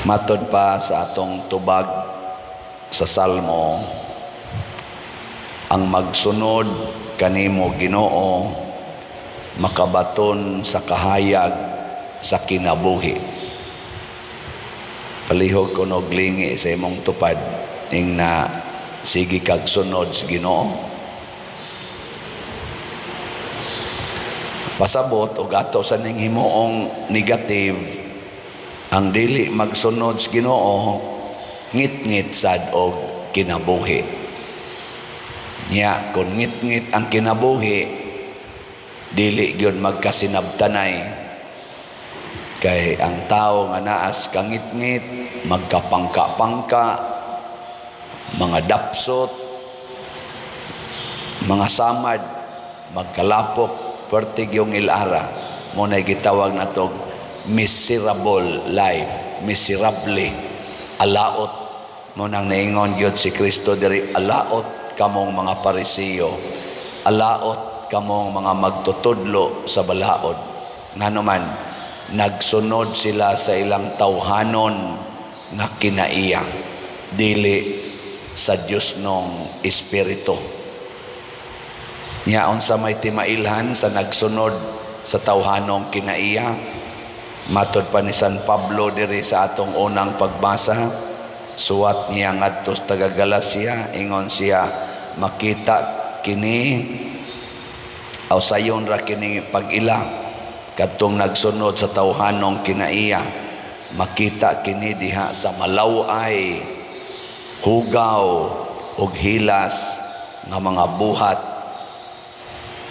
Matod pa sa atong tubag sa Salmo, ang magsunod kanimo, Ginoo, makabaton sa kahayag sa kinabuhi. Palihog kunog lingi sa imong tupad ing na sige kag sunod sa Ginoo. Pasabot og ato sa ning himuong negative, ang dili magsunod sa Ginoo ngit-ngit sad og kinabuhi. Nya kun ngit-ngit ang kinabuhi, dili gyud magkasinabtanay, kay ang tao nga naas kangit-ngit magkapangka-pangka, mga dapsot, mga samad, magkalapok, pertig yung ilara. Mo na gitawag natog miserable life, miserable, alaot. Mo nang naingon gyud si Kristo diri, "Alaot kamong mga Parisiyo, alaot kamong mga magtutudlo sa balaod." Ngano man nagsunod sila sa ilang tawhanon nga kinaiya, dili sa Dios nong Espiritu. Nya unsa may timailhan sa nagsunod sa tawhanong kinaiya? Matod pa ni San Pablo diri sa atong unang pagbasa, suwat niya ngadto sa taga Galacia, ingon siya, makita kini aw sayon ra kini pag-ila kadtong nagsunod sa tawhanong kinaiya. Makita kini diha sa malaw-ay, hugaw ug hilas nga mga buhat,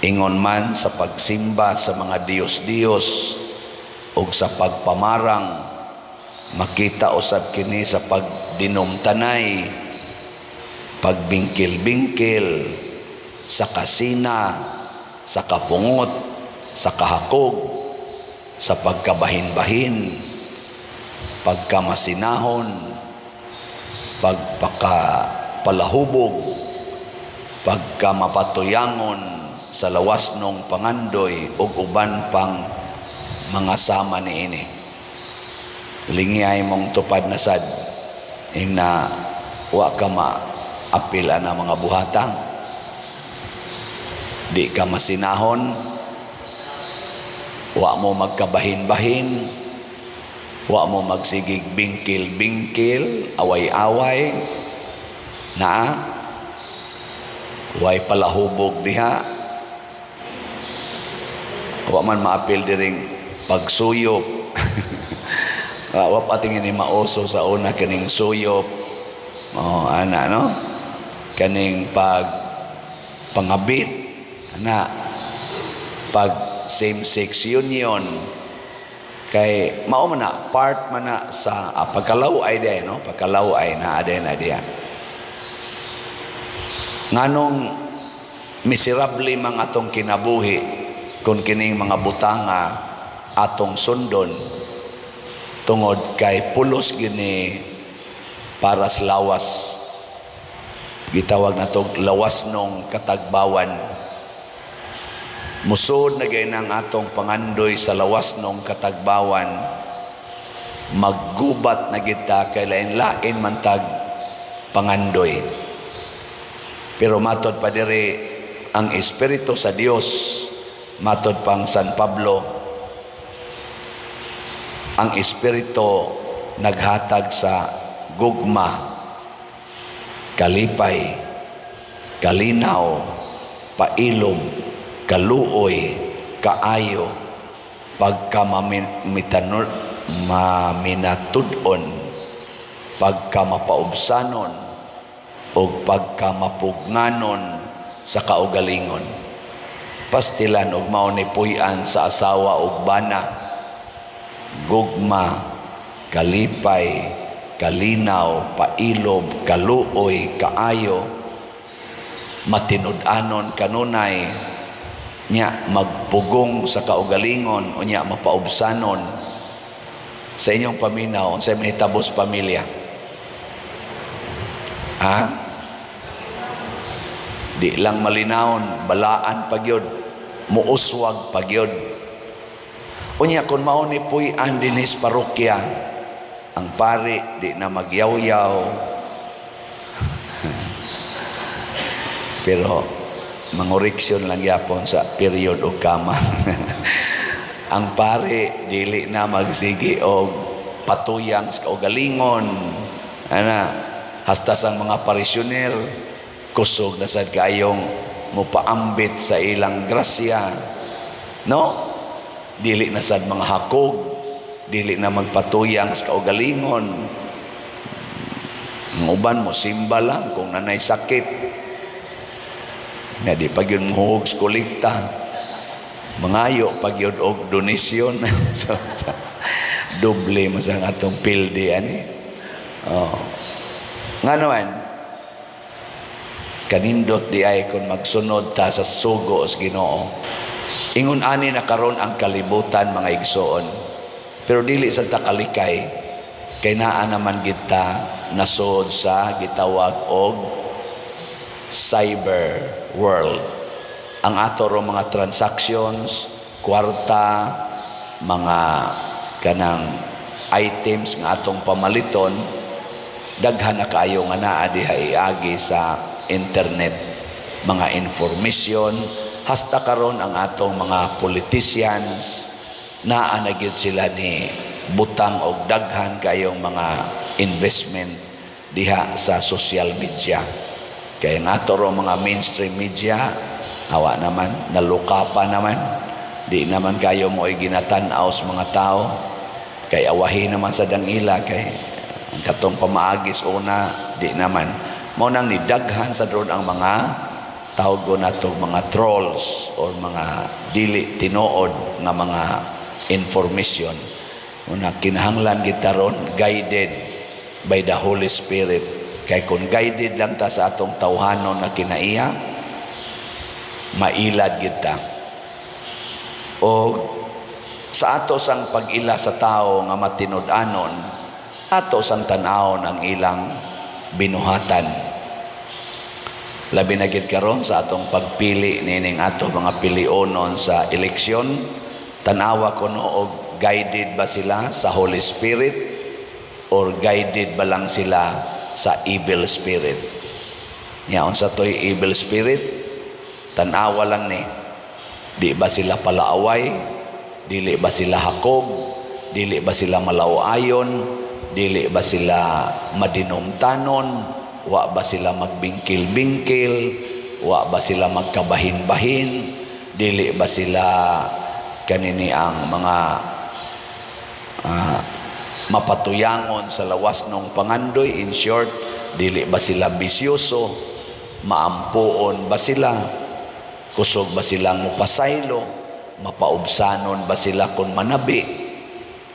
ingon man sa pagsimba sa mga diyos-diyos ug sa pagpamarang. Makita usab kini sa pagdinumtanay, pagbingkil-bingkil, sa kasina, sa kapungot, sa kahakog, sa pagkabahin-bahin, pagkamasinahon, pagpakapalahubog, pagkamapatuyangon sa lawas nung pangandoy ug uban pang mga sama niini. Lingi ay mong tupad na sad ing na wa ka maapil ana mga buhatang. Di ka masinahon, wa mo magkabahin-bahin, wa mo magsigig bingkil-bingkil, away-away, naa, way palahubog diha, wa man maapil diring pagsuyop. Wa pa tingin ni mauso sa una kining suyop. Oh, ana, no? Kaning pag pangabit, ana, pag same-sex union, kay mao man na part man na sa pagkalaw-ay day, no? Pagkalaw-ay na aday na diya. Nganong miserable mga atong kinabuhi kung kining mga butanga atong sundon? Tungod kay pulos gini para sa lawas. Gitawag nato lawas nung katagbawan. Musod na gay ang atong pangandoy sa lawas nung katagbawan, maggubat na kita kay lain-lain man tag pangandoy. Pero matod pa diri, ang Espiritu sa Dios, matod pang San Pablo, ang Espiritu naghatag sa gugma, kalipay, kalinaw, pailob, kaluoy, kaayo, pagkamaminatud-on, pagkamapaubsanon, o pagkamapugnanon sa kaugalingon. Pastilan og mao ni puy-an sa asawa ug bana: gugma, kalipay, kalinaw, pailob, kaluoy, kaayo, matinud-anon kanunay, nya magpugong sa kaugalingon, unya mapaubsanon. Sa inyong paminaw, unsay mahitabo sa pamilya? Ha? Di lang malinawon, balaan pa gyud, muuswag pa gyud. Unya kung mao ni puy-an dinhis parokya, Ang pari di na magyawyaw. Pero mangoreksyon lang yapon sa period o kama. Ang pari dili na magsigi og patuyang sa kaugalingon. Ana, hasta sang mga parisyonel kusog na sad kayong mopaambit sa ilang grasya. No? Dili na sad mga hakog, dili na magpatuyang sa kaugalingon. Ang uban mo simba lang kung nanay sakit. Nga di pa gyud mohuog sa kolekta. Mangayo pag yun og donasyon. So, doble man sa atong pildi ani. Oh. Nga naman, kanindot di ay kung magsunod ta sa sugo sa Ginoo. Ingon ani na karon ang kalibutan, mga igsoon. Pero dili sa ta kalikay kay naa naman kita nasod sa gitawag og cyber world. Ang ato ro mga transactions, kwarta, mga kanang items nga atong pamaliton, daghan na kaayo nga naa diha iagi sa internet, mga information. Hasta karon ang atong mga politicians, naa na gyud sila ni butang og daghan kayong mga investment diha sa social media. Kaya nga ato ro mga mainstream media, awa naman naluka pa naman, di naman kayo mo ay ginatan-aw sa mga tao kay awahi naman sa dangila, kay ang katong pamaagis una di naman mao nang nidaghan sa drone ang mga tawag nato mga trolls or mga dili tinuod nga mga information. Una, kinahanglan kita ron guided by the Holy Spirit, kay kung guided lang ta sa atong tawhanon na kinaiya, mailad kita. O sa ato sang pag-ila sa tao nga matinud-anon, ato sang tan-awon ang ilang binuhatan, labi na gid karon sa atong pagpili nining ato mga pilionon sa eleksyon. Tan-awa kuno og guided ba sila sa Holy Spirit or guided ba lang sila sa evil spirit. Nya unsa toy evil spirit? Tan-awa lang ni, di ba sila palaaway? Dili ba sila hakog? Dili ba sila malawayon? Dili ba sila madinumtanon? Wa ba sila magbingkil-bingkil? Wa ba sila magkabahin-bahin? Dili ba sila kanini ang mga mapatuyangon sa lawas ng pangandoy? In short, dili ba sila bisyoso? Maampuon ba sila? Kusog ba silang mupasaylo? Mapaubsanon ba sila kung manabi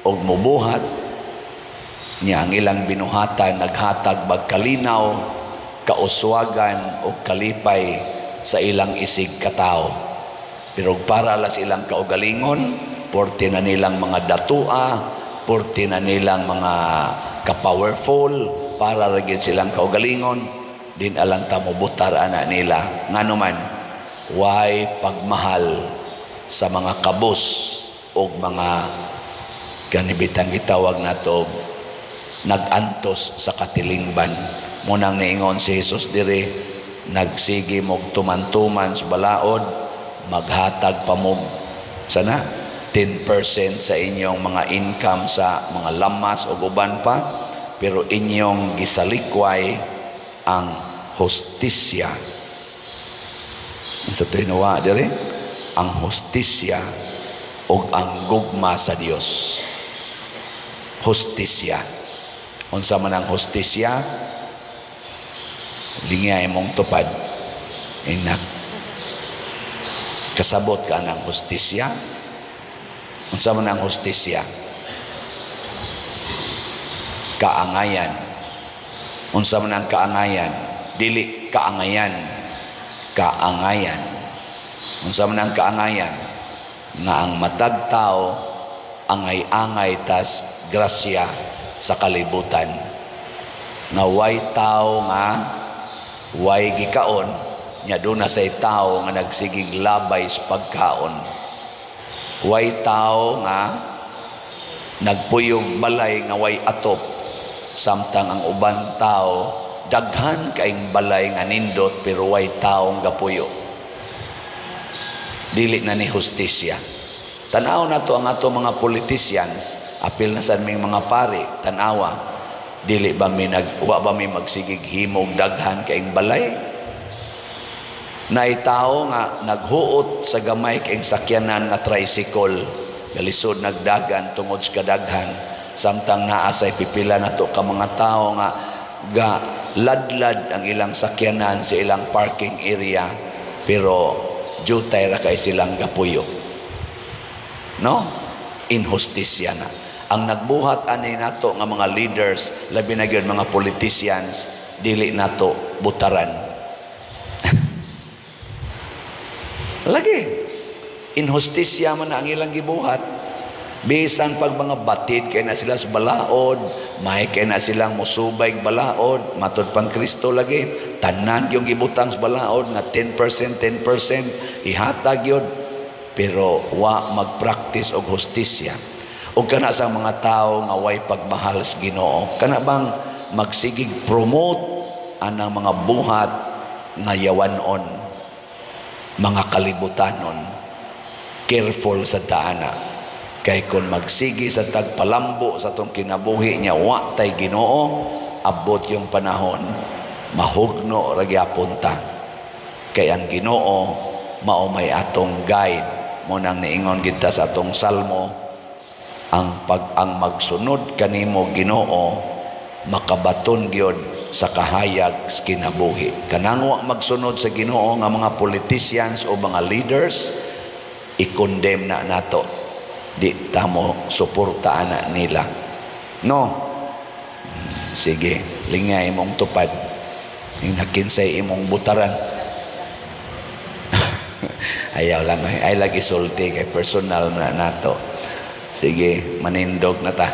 og mubuhat? Niya ang ilang binuhatan naghatag bag kalinaw, kauswagan o kalipay sa ilang isig katao? Pero para las ilang kaugalingon, porte na nilang mga datua, porte na nilang mga ka-powerful, para ra gyud silang kaugalingon, din alang ta mobutar ana nila. Ngano man, way pagmahal sa mga kabus og mga kanibitang gitawag nato nag-antos sa katilingban. Munang niingon si Jesus diri, nagsige mog tuman-tuman sa balaod, maghatag pa mo sana 10% sa inyong mga income sa mga lamas o uban pa, pero inyong gisalikway ang hustisya. Sa tinuwa diri, ang hustisya o ang gugma sa Dios. Hustisya. Unsa man ang hustisya? Lingya imong tupad. Inak, kasabot ka ng hustisya? Unsa man ang hustisya? Kaangayan. Unsa man ang kaangayan? Dili kaangayan, kaangayan. Unsa man ang kaangayan? Nga ang matag tao angay-angay tas grasya sa kalibutan, nga way tao nga way gikaon, nya duna say tao nga nagsigig labay sa pagkaon, way tao nga Nagpuyog balay nga way atop, samtang ang uban tao daghan kaing balay nga nindot pero way taong gapuyo. Dili na ni hustisya. Tanaw nato ang ato mga politicians, apil na sa aming mga pari, tanawa, dili ba mi nag wa ba mi magsigig himog daghan kaing balay? Naay tao nga naghuot sa gamay kaing sakyanan nga tricycle, galisod nagdagan tungod sa kadaghan, samtang naa say pipila nato ka mga tao nga ga ladlad ang ilang sakyanan sa ilang parking area pero jutay ra kay silang gapuyo. No? Inhustisya na. Ang nagbuhat ani nato nga mga leaders, labi na gyud mga politicians, dili nato butaran. Lagi. Inhustisya man na ang ilang gibuhat. Bisan pag mga batid kay na sila sa balaod, may kay na silang musubay balaod, matod pang Kristo lagi, tanan yung gibutang sa balaod nga 10%, 10%, ihatag yun. Pero wa magpractice og hustisya. O kana sa mga tao nga way pagmahal sa Ginoo, kana bang magsigig promote anang mga buhat nga yawanon, mga kalibutanon? Careful sa taana kay kung magsigi sa tagpalambo sa atong kinabuhi niya wa tay Ginoo, abot yung panahon mahugno ra gyapon ta, kay ang Ginoo mao may atong guide. Mo nang niingon kita sa atong salmo, ang pag ang magsunod kanimo, Ginoo, makabaton gyud sa kahayag sa kinabuhi. Kanang wa magsunod sa Ginoo nga mga politicians o mga leaders, i-condemn na nato. Di tamo suporta na nila, no? Sige, lingay imong tupad yung nakinsay imong butaran. Ayaw lang ay lagi sulti kay personal na nato. Sige, manindog na ta.